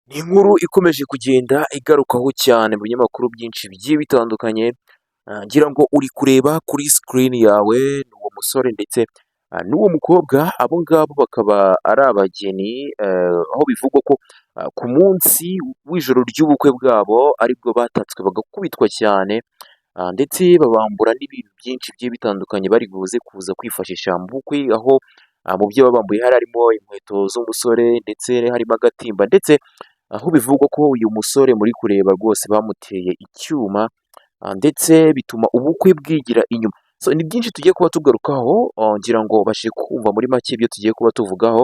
Ni inkuru ikomeje kugenda igarukwaho cyane mu binyamakuru byinshi bigiye bitandukanye, ngira ngo uri kureba kuri screen yawe, ni uwo musore ndetse n'uwo mukobwa, abo ngabo bakaba ari abageni, aho bivugwa ko ku munsi w'ijoro ry'ubukwe bwabo aribwo batatswe bagakubitwa cyane, ndetse babambura n'ibintu byinshi bigiye bitandukanye bari buze kuza kwifashisha mu bukwe, aho mu byo babambuye hari harimo inkweto z'umusore ndetse harimo agatimba, ndetse aho bivugwa ko uyu musore muri kureba rwose bamuteye icyuma, ndetse bituma ubukwe bwigira inyuma. So ni byinshi tugiye kuba tugarukaho, ngira ngo ubashije kumva muri make ibyo tugiye kuba tuvugaho.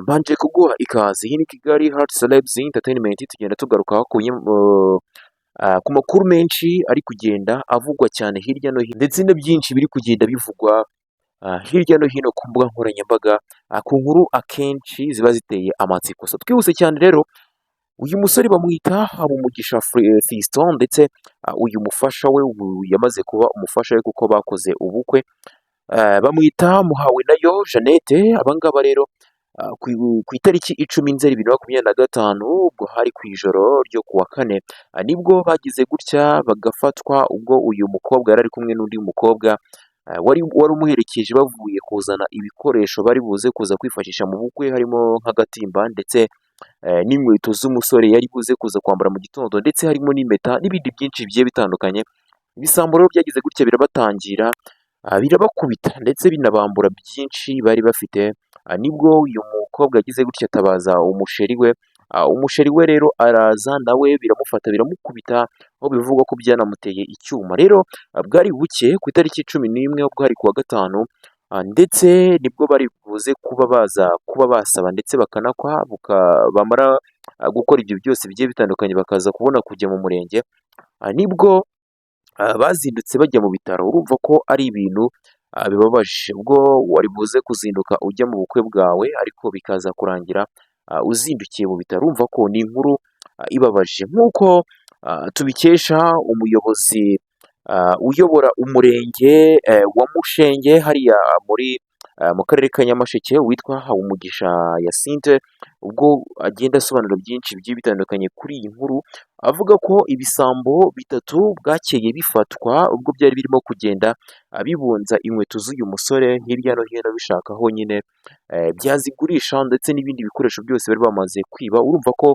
Mbanje kuguha ikaze, iyi ni Kigali Heart Celebs Entertainment, tugenda tugarukaho ku makuru menshi ari kugenda avugwa cyane hirya no hino, ndetse na byinshi biri kugenda bivugwa hirya no hino ku mbuga nkoranyambaga, ku nkuru akenshi ziba ziteye amatsiko. So twihuse cyane rero, uyu musore bamwita Habumugisha Fiston, ndetse uyu mufasha we, ubu yamaze kuba umufasha we kuko bakoze ubukwe, bamwita Muhawenayo Jeannette. Aba ngaba rero ku itariki 10 Nzeri 2025, ubwo hari ku ijoro ryo ku wa kane, nibwo bagize gutya bagafatwa, ubwo uyu mukobwa yari ari kumwe n'undi mukobwa wari umuherekeje, bavuye kuzana ibikoresho bari buze kuza kwifashisha mu bukwe, harimo nk'agatimba ndetse n'inkweto z'umusore yari buze kuza kwambara mu gitondo, ndetse harimo n'impeta n'ibindi byinshi bigiye bitandukanye. Ibisambo rero byagize gutya birabatangira, birabakubita, ndetse binabambura byinshi bari bafite. Nibwo uyu mukobwa yagize gutya atabaza umusheri we, umusheri we rero araza nawe biramufata biramukubita, aho bivugwa ko byanamuteye icyuma. Rero bwari buke ku itariki 11, ubwo hari ku wa gatanu, ndetse nibwo bari buze kuba baza kuba basaba ndetse bakanakwa, bamara gukora ibyo byose bigiye bitandukanye bakaza kubona kujya mu murenge, nibwo bazindutse bajya mu bitaro. Urumva ko ari ibintu bibabaje, ubwo wari buze kuzinduka ujya mu bukwe bwawe ariko bikaza kurangira uzindukiye mu bitaro, urumva ko ni inkuru ibabaje. Nk'uko tubikesha umuyobozi uyobora umurenge wa Mushenge hariya muri mu karere ka Nyamasheke witwa Habumugisha Yacinthe, ubwo agenda asobanura byinshi bigiye bitandukanye kuri iyi nkuru, avuga ko ibisambo bitatu bwakeye bifatwa ubwo byari birimo kugenda bibunza inkweto z'uyu musore hirya no hino, bishaka aho nyine byazigurisha ndetse n'ibindi bikoresho byose bari bamaze kwiba. Urumva ko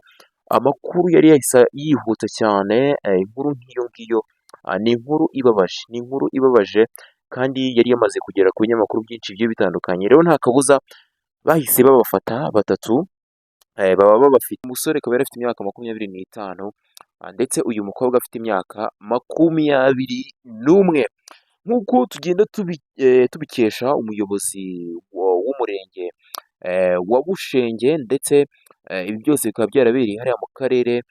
amakuru yari yahise yihuta cyane, inkuru nk'iyo ngiyo ni inkuru ibabaje, ni inkuru ibabaje kandi yari yamaze kugera ku binyamakuru byinshi bigiye bitandukanye. Rero nta kabuza bahise babafata batatu, baba babafite. Umusore akaba yari afite imyaka 25, ndetse uyu mukobwa afite imyaka 21, nk'uko tugenda tubikesha umuyobozi w'umurenge wa Bushenge, ndetse ibi byose bikaba byarabereye hariya mu karere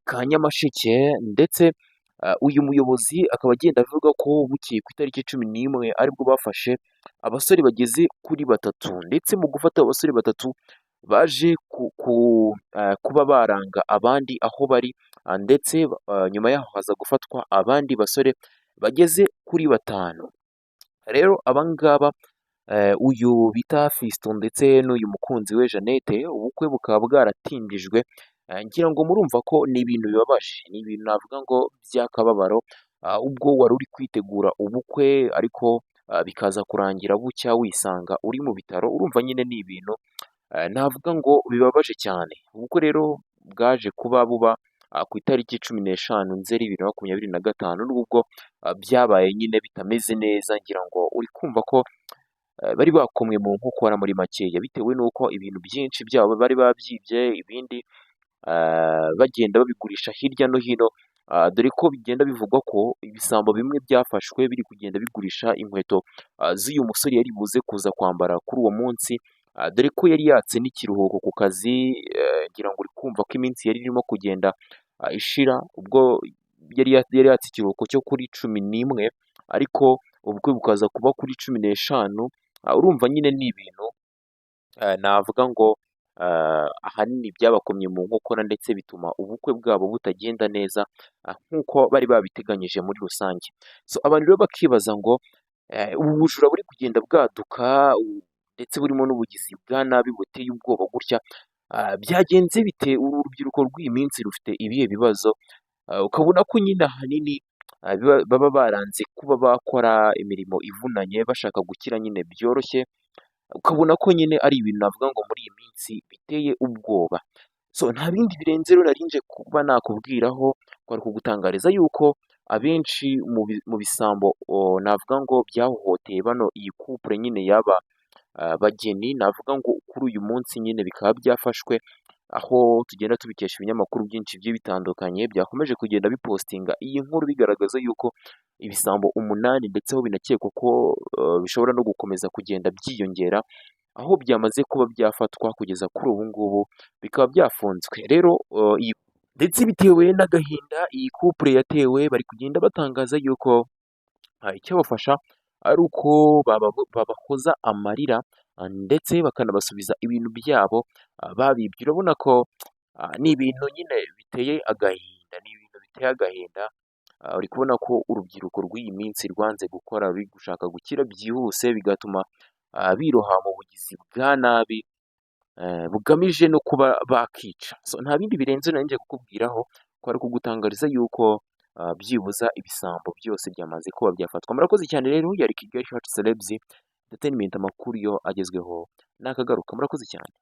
ka Nyamasheke. Ndetse uyu muyobozi akaba agenda avuga ko bukeye ku itariki 11 aribwo bafashe abasore bageze kuri batatu, ndetse mu gufata abasore batatu baje kuba baranga abandi aho bari, ndetse nyuma yaho haza gufatwa abandi basore bageze kuri batanu. Rero aba ngaba, uyu bita Fiston ndetse n'uyu mukunzi we Jeannette, ubukwe bukaba bwaratindijwe. Ngira ngo murumva ko ni ibintu bibabaje, ni ibintu navuga ngo by'akababaro, ubwo wari uri kwitegura ubukwe ariko bikaza kurangira bucya wisanga uri mu bitaro, urumva nyine ni ibintu navuga ngo bibabaje cyane. Ubukwe rero bwaje kuba buba ku itariki 15 Nzeri 2025, nubwo byabaye nyine bitameze neza, ngira ngo uri kumva ko bari bakomwe mu nkokora muri makeya, bitewe n'uko ibintu byinshi byabo bari babyibye, ibindi bagenda babigurisha hirya no hino, dore ko bigenda bivugwa ko ibisambo bimwe byafashwe biri kugenda bigurisha inkweto z'uyu musore yari buze kuza kwambara kuri uwo munsi, dore ko yari yatse n'ikiruhuko ku kazi. Ngira ngo uri kumva ko iminsi yari irimo kugenda ishira, ubwo yari yatse ikiruhuko cyo kuri 11 ariko ubukwe bukaza kuba kuri 15, urumva nyine ni ibintu navuga ngo ahanini byabakomye mu nkokora, ndetse bituma ubukwe bwabo butagenda neza nk'uko bari babiteganyije muri rusange. So abantu rero bakibaza ngo ubu bujura buri kugenda bwaduka ndetse burimo n'ubugizi bwa nabi buteye ubwoba gutya. Byagenze bite? Uru rubyiruko rw'iyi minsi rufite ibihe bibazo? Ukabona ko nyine ahanini baba baranze kuba bakora imirimo ivunanye, bashaka gukira nyine byoroshye, ukabona ko nyine ari ibintu navuga ngo muri iyi minsi biteye ubwoba. So nta bindi birenze rero nari nje kuba nakubwiraho, kwari kugutangariza yuko abenshi mu bisambo navuga ngo byahohoteye bano iyi couple nyine y'aba bageni, navuga ngo kuri uyu munsi nyine bikaba byafashwe, aho tugenda tubikesha ibinyamakuru byinshi bigiye bitandukanye byakomeje kugenda bipostinga iyi nkuru, bigaragaza yuko ibisambo 8, ndetse aho binakekwa ko bishobora no gukomeza kugenda byiyongera, aho byamaze kuba byafatwa kugeza kuri ubu ngubu bikaba byafunzwe. Rero ndetse bitewe n'agahinda iyi couple yatewe, bari kugenda batangaza yuko icyabafasha ari uko babahoza amarira ndetse bakanabasubiza ibintu byabo babibye. Urabona ko ni ibintu nyine biteye agahinda, ni ibintu biteye agahinda. Uri kubona ko urubyiruko rw'iyi minsi rwanze gukora, ruri gushaka gukira byihuse, bigatuma biroha mu bugizi bwa nabi bugamije no kuba bakica. Nta bindi birenze nari ngiye kukubwiraho, kwari kugutangariza yuko byibuza ibisambo byose byamaze kuba byafatwa. Murakoze cyane rero, yari Kigali Hot Celebs Entertainment, amakuru yo agezweho nakagaruka. Murakoze cyane.